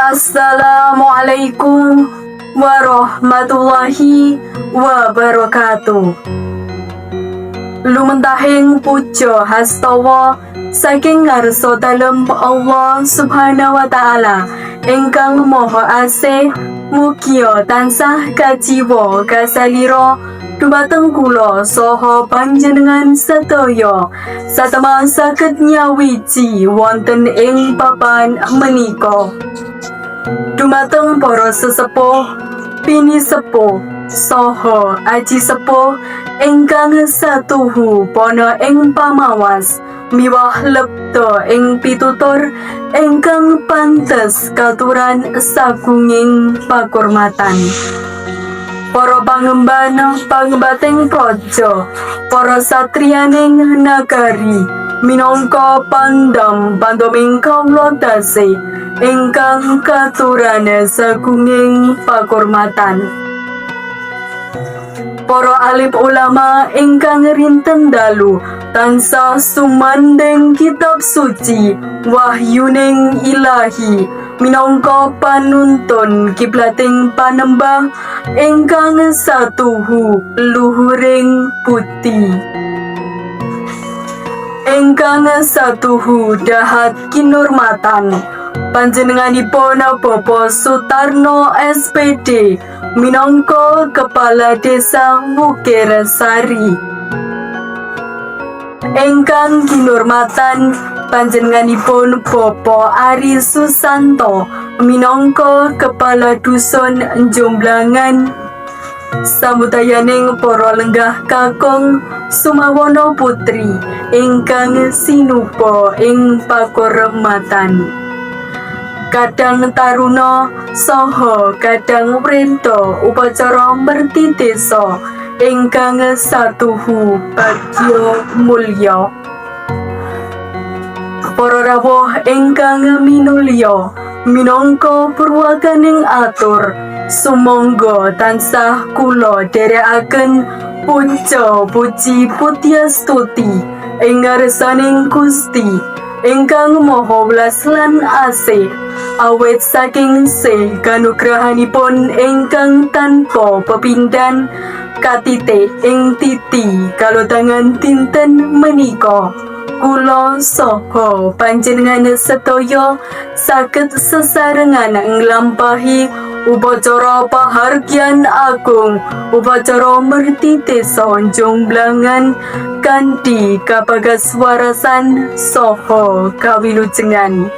Assalamualaikum warahmatullahi wabarakatuh. Lumentahing puja hastawa saking ngarsa dalem Allah Subhanahu wa Taala ingkang Maha Asih, mugia tansah kajiwa kasalira dumateng kula saha panjenengan sedaya satemah saged nyawiji wonten ing papan menika. Dumateng para sesepuh, pinisepuh, saha aji sepuh ingkang satuhu pana ing pamawas miwah lepta ing pitutur ingkang pantes katuran sagunging pakurmatan. Para pangemban pangembating praja, para satriyaning nagari minangka pandam pandoming kawula dasih ingkang katuran sagunging pakurmatan. Para alim ulama ingkang rinten dalu tansah sumandhing kitab suci wahyuning ilahi minangka panuntun kiblating panembah ingkang satuhu luhuring budi. Ingkang satuhu dahat kinurmatan panjenenganipun Bapak Sutarno SPD minangka Kepala Desa Wukirsari. Ingkang kinurmatan panjenenganipun Bapak Ari Susanto minangka Kepala Dusun Jomblangan, samudayaning para lenggah kakung sumawana putri ingkang sinuba ing pakurmatan, kadang taruna saha kadang wrenta upacara merti desa ingkang satuhu bagya mulya, para rawuh ingkang minulya minangka purwakaning atur, sumangga tansah kula dherekaken puja puji pudyastuti ing ngarsaning Gusti ingkang Maha Welas lan Asih, awit saking sih kanugrahanipun ingkang tanpa pepindhan katitih ing titi kalodhangan dinten menika kula saha panjenengan sedaya saged sesarengan nglampahi upacara pahargyan agung upacara merti desa Jomblangan kanthi kabagaswarasan saha kawilujengan.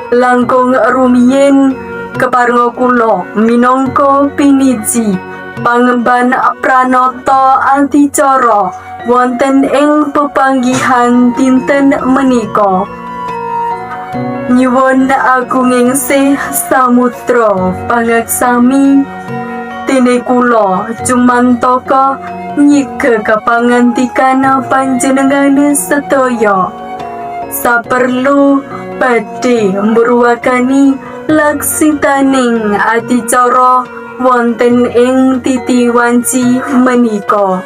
Langkung rumiyin, keparenga kula minangka piniji pangemban pranata adicara wonten ing pepanggihan dinten menika, nyuwun agunging sih samudra pangaksami, dene kula cumantaka nyiga kapangantikan panjenengan sedaya saperlu badhe murwakani laksitaning adicara wonten ing titi wanci menika.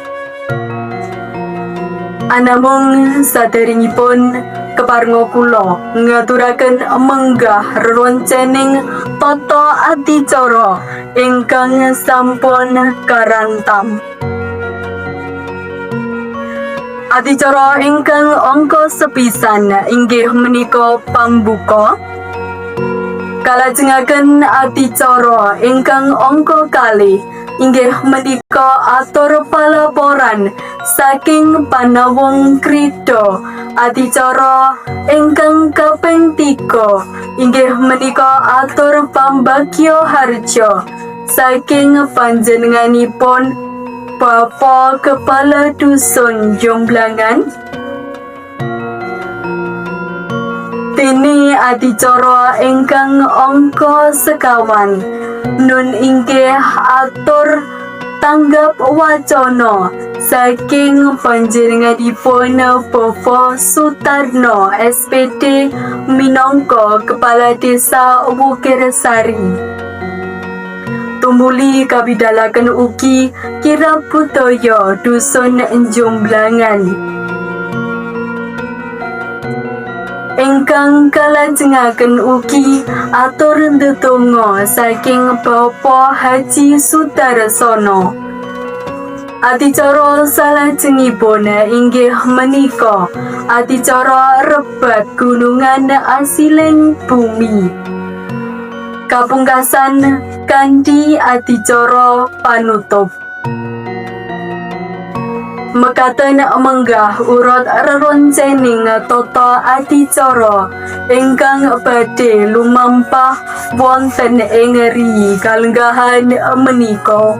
Anamung saderengipun, keparenga kula ngaturaken menggah reroncening tata adicara ingkang sampun karantam. Adicara ingkang angka sepisan inggih menika pambuka. Kalajengaken adicara ingkang angka kalih inggih menika atur palaporan saking Panawung Krida. Adicara ingkang kaping 3 inggih menika atur pambagya harja saking panjenenganipun Bapak Kepala Dusun Jomblangan. Dene adicara ingkang angka sekawan nun inggih atur tanggap wacana saking panjenenganipun Bapak Sutarno SPD minangka Kepala Desa Wukirsari. Tumuli kabidalaken ugi kirab budaya Dusun Jomblangan. Ingkang kalajengaken ugi atur ndedonga saking Bapak Haji Sudarsono. Adicara salajengipun inggih menika adicara rebat gunungan asiling bumi. Kapungkasan kanthi adicara panutup. Mekaten menggah urut reroncening tata adicara ingkang badhe lumampah wonten ing ri kalenggahan menika.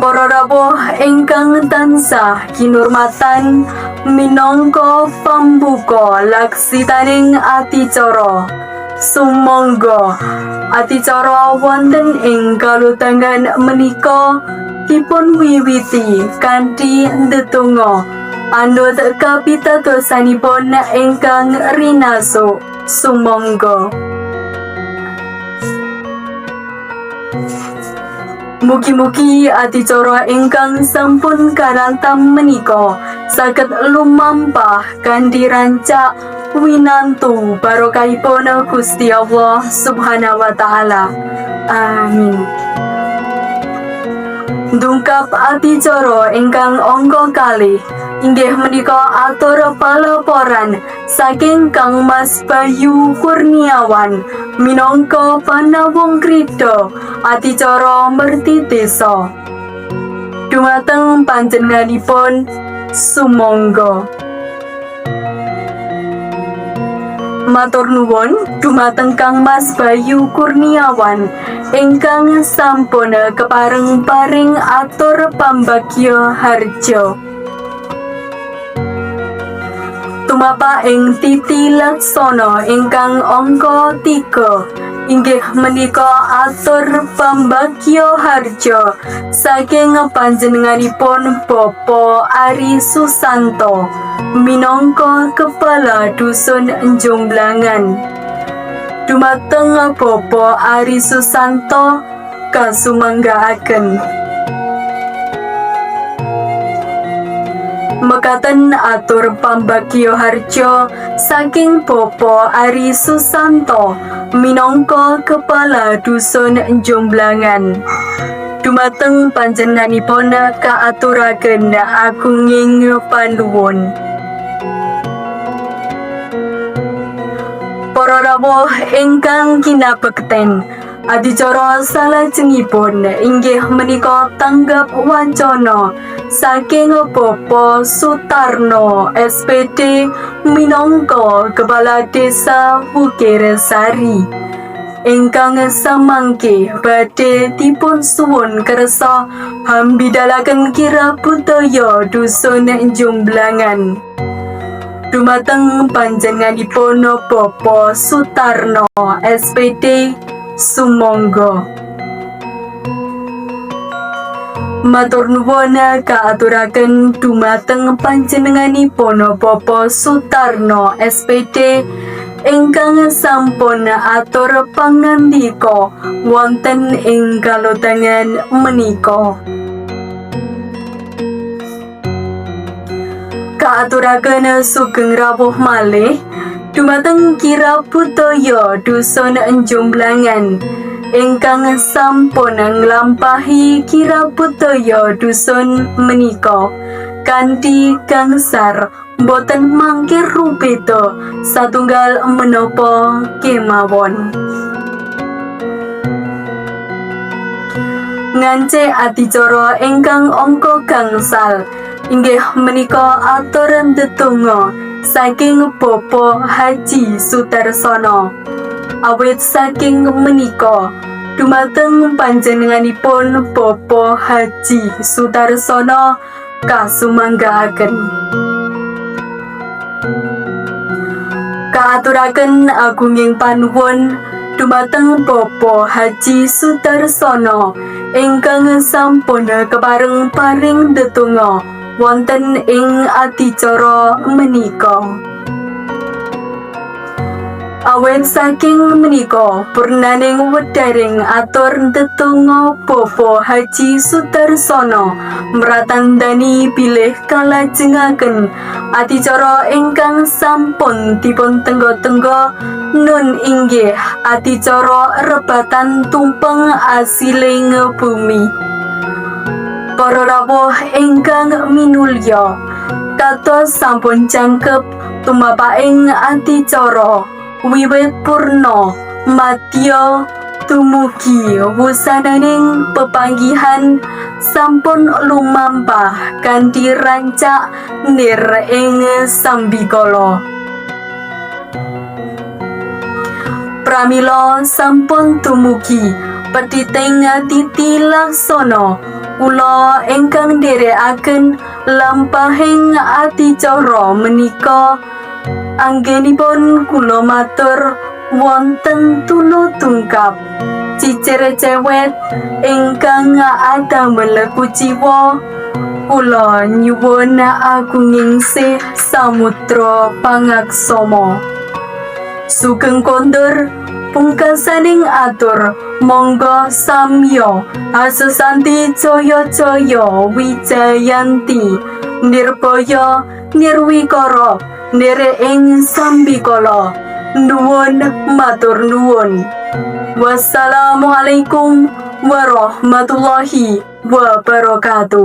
Para rawuh ingkang tansah kinurmatan, minangka pambuka laksitaning adicara, sumangga adicara wonten ing kalodhangan menika dipun wiwiti kanthi ndedonga anut kapitadosanipun ingkang rinaso. Sumangga. Mugi-mugi adicara ingkang sampun karantam menika saged lumampah kanthi rancak winantu barokahipun Gusti Allah Subhanahu wa taala. Amin. Dungkap adicara ingkang angka kalih inggih menika atur palaporan saking Kang Mas Bayu Kurniawan minangka panawung krida adicara merti desa. Dumateng panjenenganipun sumangga. Matur nuwun dumateng Kang Mas Bayu Kurniawan ingkang sampun kepareng paring atur pambagya harja. Tumapa ing titi laksana ingkang angka 3 inggih menika atur pambagya harja saking panjenenganipun Bapak Ari Susanto minangka Kepala Dusun Jomblangan. Dumateng Bapak Ari Susanto kasumanggaaken. Mekaten atur pambagya harja saking Bapak Ari Susanto minangka Kepala Dusun Jomblangan. Dumateng panjenenganipun kaaturaken agunging panuwun. Para rawuh ingkang kinabekten, adicara salajengipun inggih menika tanggap wacana saking Bapak Sutarno SPD minangka Kepala Desa Wukirsari ingkang samangke badhe dipun suwun kersa hambidalaken kira budaya dusun Jomblangan. Dumateng panjenenganipun Bapak Sutarno SPD sumangga. Matur nuwun kaaturaken dumateng panjenenganipun Bapak Sutarno SPD ingkang sampun atur pangandika wonten ing kalodhangan menika. Kaaturaken sugeng rawuh malih dumateng kira budaya dusun Jomblangan ingkang sampun nglampahi kira budaya dusun menika kanthi gangsar boten mangkir rubeda satunggal menapa kemawon. Ngance adicara ingkang angka gangsal inggih menika atur ndedonga saking Bapak Haji Sudarsono. Awit saking menika dumateng panjenenganipun Bapak Haji Sudarsono kasumanggaaken. Kaaturaken agunging panuwun dumateng Bapak Haji Sudarsono ingkang sampun kepareng paring ndedonga wonten ing adicara menika. Awit saking menika purnaning wedaring atur ndedonga Bapak Haji Sudarsono mratandani bilih kalajengaken adicara ingkang sampun dipun tengga-tengga, nun inggih adicara rebatan tumpeng asiling bumi. Para rawuh ingkang minulya, kados sampun jangkep tumapaking adicara wiwit purna madya dumugi wusananing pepanggihan sampun lumampah kanthi rancak nir ing sambikala. Pramila sampun dumugi pethiting titi laksana, kula ingkang nderekaken lampahing adicara menika anggenipun kula matur wonten tuna tungkap, cicir cewet ingkang adamel kuciwa, kula nyuwun agunging sih samudra pangaksama. Sugeng kondur pungkasaning atur, monggo samya asesanti, jaya jaya wijayanti, nirbaya nirwikara nire ing sambikala. Nuwun, matur nuwun. Wassalamualaikum warahmatullahi wabarakatuh.